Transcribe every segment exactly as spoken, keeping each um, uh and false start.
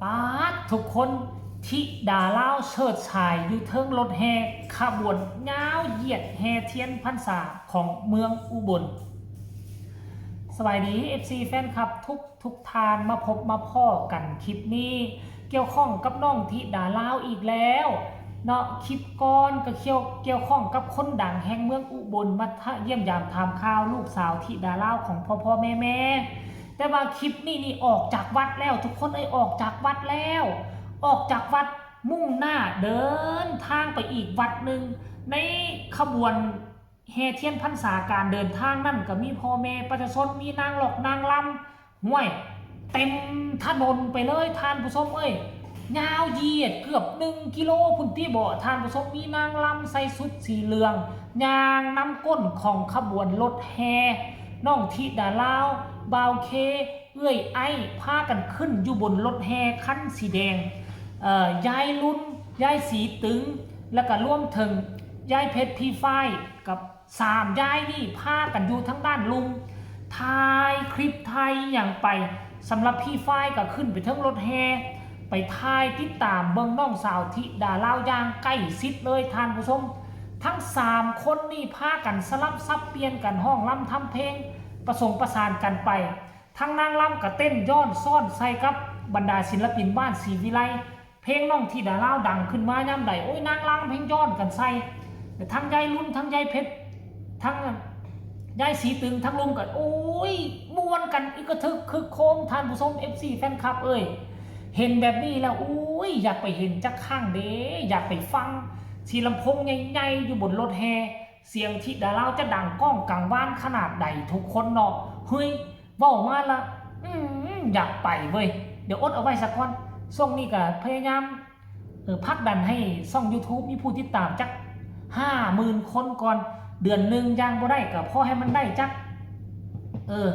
ปาดทุกคน ธิดาลาวเฉิดฉายอยู่เทิงรถแห่ขบวนยาวเหยียดแห่เทียนพรรษาของเมืองอุบล สบายดี เอฟซี แฟนคลับทุกทุกท่าน มาพบมาพ้อกันคลิปนี้ เกี่ยวข้องกับน้องธิดาลาวอีกแล้วเนาะ คลิปก่อนก็เกี่ยวเกี่ยวข้องกับคนดังแห่งเมืองอุบลมาเยี่ยมยามถามข่าวลูกสาวธิดาลาวของพ่อพ่อแม่แม่ แต่ว่าคลิปนี้นี่ออกจากวัดแล้ว ทุกคนเอ้ย ออกจากวัดแล้ว ออกจากวัดมุ่งหน้าเดินทางไปอีกวัดหนึ่ง ในขบวนแห่เทียนพรรษาการเดินทางนั่นก็มีพ่อแม่ประชาชน มีนางหลอกนางลำ ห้วย เต็มถนนไปเลยท่านผู้ชมเอ้ย ยาวเหยียดเกือบหนึ่งกิโลพุ้นติบ่ท่านผู้ชม มีนางลำใส่ชุดสีเหลือง ย่างนำก้นของขบวนรถแห่ น้องธิดาลาว บ่าวเค เอื้อยไอ้ พากันขึ้นอยู่บนรถแห่คันสีแดง เอ่อ ยายลุน ยายสีตึง แล้วก็รวมถึงยายเพชรพี่ฝ้าย กับสามยายนี่พากันอยู่ทางด้านลุม ถ่ายคลิปถ่ายอหย่างไป สำหรับพี่ฝ้ายก็ขึ้นไปเทิงรถแห่ ไปถ่ายติดตามเบิ่งน้องสาวธิดาลาวอย่างใกล้ชิดเลยท่านผู้ชม ทั้งสามคนนี่พากันสลับสับเปลี่ยนกันฮ้องรำทำเพลง ผสมประสานกันไป ทั้งนางรำก็เต้นย้อนซ้อนใส่กับบรรดาศิลปินบ้านศรีวิไล เพลงน้องธิดาลาวดังขึ้นมายามใด โอ้ย นางรำเพลงย้อนกันใส่ ทั้งยายลุน ทั้งยายเพชร ทั้งยายสีตึง ทั้งลุงก็ โอ้ย ม่วนกันอึกกระทึกคึกโครม ท่านผู้ชม เอฟซี แฟนคลับเอ้ย เห็นแบบนี้แล้ว โอ้ย อยากไปเห็นจักครั้งเด้ อยากไปฟัง สิลำโพงใหญ่ๆ อยู่บนรถแห่ เสียงธิดาลาวจะดังก้องกังวานขนาดใดทุกคนเนาะ เฮ้ย เว้ามาละ อืม อยากไปเว้ย เดี๋ยวอดเอาไว้สักก่อน ช่วงนี้ก็พยายาม เออ ผลักดันให้ช่อง YouTube มีผู้ติดตามจักห้าหมื่นคนก่อน เดือนหนึ่งอย่างบ่ได้ก็พอให้มันได้จัก เออ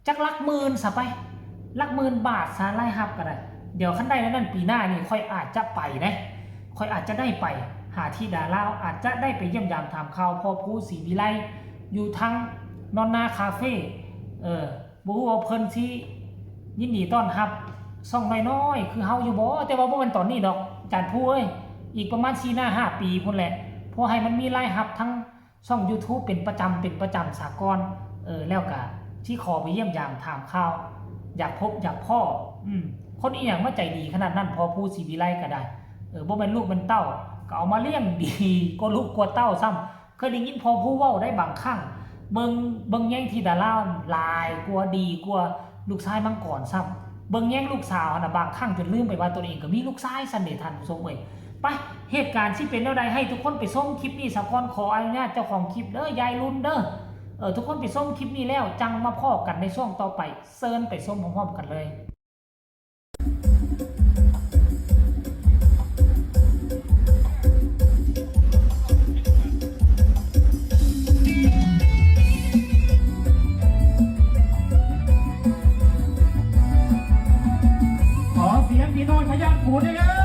จักหลักหมื่นซะไป หลักหมื่นบาทซะ รายรับก็ได้ เดี๋ยวคันได้แล้วนั่นปีหน้านี่ค่อยอาจจะไปนะ ค่อยอาจจะได้ไปหาธิดาลาว อาจจะได้ไปเยี่ยมยามถามข่าวพ่อภูศรีวิไล อยู่ทางนอนนาคาเฟ่ เออ บ่ฮู้ว่าเพิ่นสิยินดีต้อนรับช่องน้อยๆ คือเฮาอยู่บ่ แต่ว่าบ่แม่นตอนนี้ดอก อาจารย์ภูเอ้ย อีกประมาณสี่หน้าห้าปีพุ้นแหละ พอให้มันมีรายรับทั้งช่อง YouTube เป็นประจำ เป็นประจำซะก่อน เออ แล้วก็สิขอไปเยี่ยมยามถามข่าว อยากพบอยากพ้อ อืม คนอีหยังมาใจดีขนาดนั้น พ่อภูศรีวิไลก็ได้ เออ บ่แม่นลูกแม่นเต้า ก็เอามาเลี้ยงดีกว่าลูกกว่าเต้าซ้ำ เคยได้ยินพ่อภูเว้าได้บางครั้ง เบิ่ง เบิ่งแยงธิดาลาวหลายกว่า ดีกว่าลูกชายมังกรซ้ำ เบิ่งแยงลูกสาวหั่นน่ะ บางครั้งจนลืมไปว่าตนเองก็มีลูกชายซั้นเด้ท่านผู้ชมเอ้ย ไป เหตุการณ์สิเป็นแนวใด ให้ทุกคนไปชมคลิปนี้ซะก่อน ขออนุญาตเจ้าของคลิปเด้อ ยายลุนเด้อ เออ ทุกคนไปชมคลิปนี้แล้วจั่งมาพ้อกันในช่วงต่อไป เชิญไปชมพร้อมๆ กันเลย ขอเสียงพี่น้องขยันขูดได้แล้ว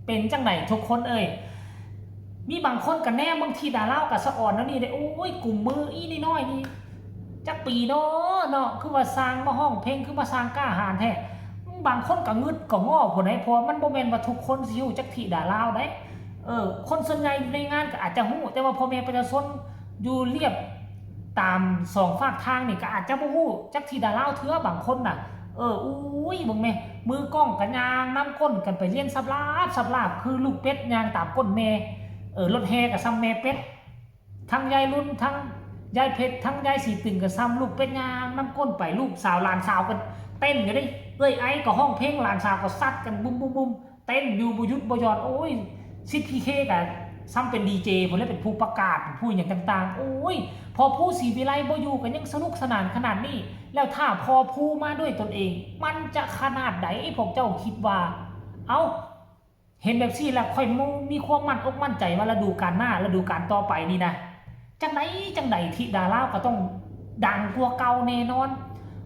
เป็นจั่งใดทุกคนเอ่ย มีบางคนก็แนมบางทีดาราก็สะอ่อนแล้วนี่ได้ โอ้ย กุมมืออีนี่น้อยนี่ จักปีเนาะเนาะ คือว่าสร้างมาฮ้องเพลง คือมาสร้างกล้าหาญแท้ บางคนก็งึดก็ง้อผู้ใด เพราะว่ามันบ่แม่นว่าทุกคนสิฮู้จักทีดาราได้ เออ คนส่วนใหญ่อยู่ในงานก็อาจจะฮู้ แต่ว่าพ่อแม่ประชาชนอยู่เรียบตามสองฟากทางนี่ก็อาจจะบ่ฮู้จักทีดาราเทื่อบางคนน่ะ เออ อุ้ย เบิ่งแม่ มือกล้องก็ย่างนำก้นกันไปเลียนสับลาบสับลาบ คือลูกเป็ดย่างตามก้นแม่ เออ รถแห่ก็ซ่ำแม่เป็ด ทั้งยายรุ่น ทั้งยายเพชร ทั้งยายสีตึงก็ซ่ำลูกเป็ดย่างนำก้นไป ลูกสาวหลานสาวก็เต้นอยู่เด้ เอื้อยไอ้ก็ฮ้องเพลง หลานสาวก็ซัดกันบุ้มบุ้มบุ้ม เต้นอยู่บ่หยุดบ่หย่อน โอ้ย สิทธิ์พีเคก็ซ่ำเป็นดีเจ พุ้นแหละ เป็นผู้ประกาศ เป็นผู้หยังต่างๆ โอ้ย พอผู้ศรีวิไลบ่อยู่ก็ยังสนุกสนานขนาดนี้ แล้วถ้าพอผู้มาด้วยตนเอง มันจะขนาดใด พวกเจ้าคิดว่า เอ้า เห็นแบบซี่แล้วค่อยมีความมั่นอกมั่นใจว่าฤดูกาลหน้า ฤดูกาลต่อไปนี่นะ จั่งใดจั่งใดธิดาลาวก็ต้องดังกว่าเก่าแน่นอน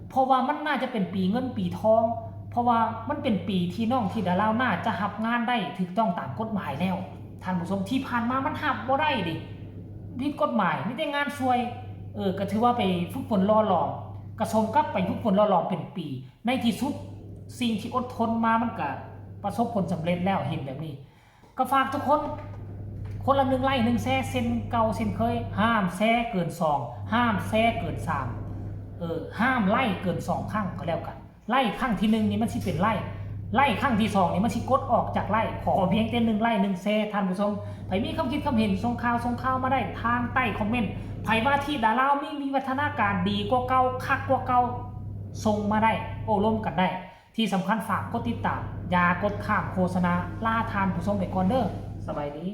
เพราะว่ามันน่าจะเป็นปีเงินปีทอง เพราะว่ามันเป็นปีที่น้องธิดาลาวน่าจะรับงานได้ถูกต้องตามกฎหมายแล้ว ท่านผู้ชม ที่ผ่านมามันรับบ่ได้เด้ ผิดกฎหมาย มีแต่งานซวย เออ ก็ถือว่าไปฝึกฝนหล่อหลอม ก็สมกับไปฝึกฝนหล่อหลอมเป็นปี ในที่สุดสิ่งที่อดทนมามันก็ประสบผลสำเร็จแล้ว เห็นแบบนี้ ก็ฝากทุกคน คนละหนึ่งไลค์หนึ่งแชร์ เช่นเก่าเช่นเคย ห้ามแชร์เกินสอง ห้ามแชร์เกินสาม เออ ห้ามไลค์เกินสองครั้งก็แล้วกัน ไลค์ครั้งที่หนึ่งนี่มันสิเป็นไลค์ ไลค์ครั้งที่สองนี่มันสิกดออกจากไลค์ ขอเพียงแต่หนึ่งไลค์หนึ่งแชร์ ท่านผู้ชม ใผมีความคิดความเห็น ส่งข่าว ส่งข่าวมาได้ทางใต้คอมเมนต์ ใผว่าธิดาลาวมีวิวัฒนาการดีกว่าเก่า คักกว่าเก่า ส่งมาได้ โอ้ลมกันได้ ที่สำคัญฝากกดติดตาม อย่ากดข้ามโฆษณา ลาท่านผู้ชมไปก่อนเด้อ สบายดี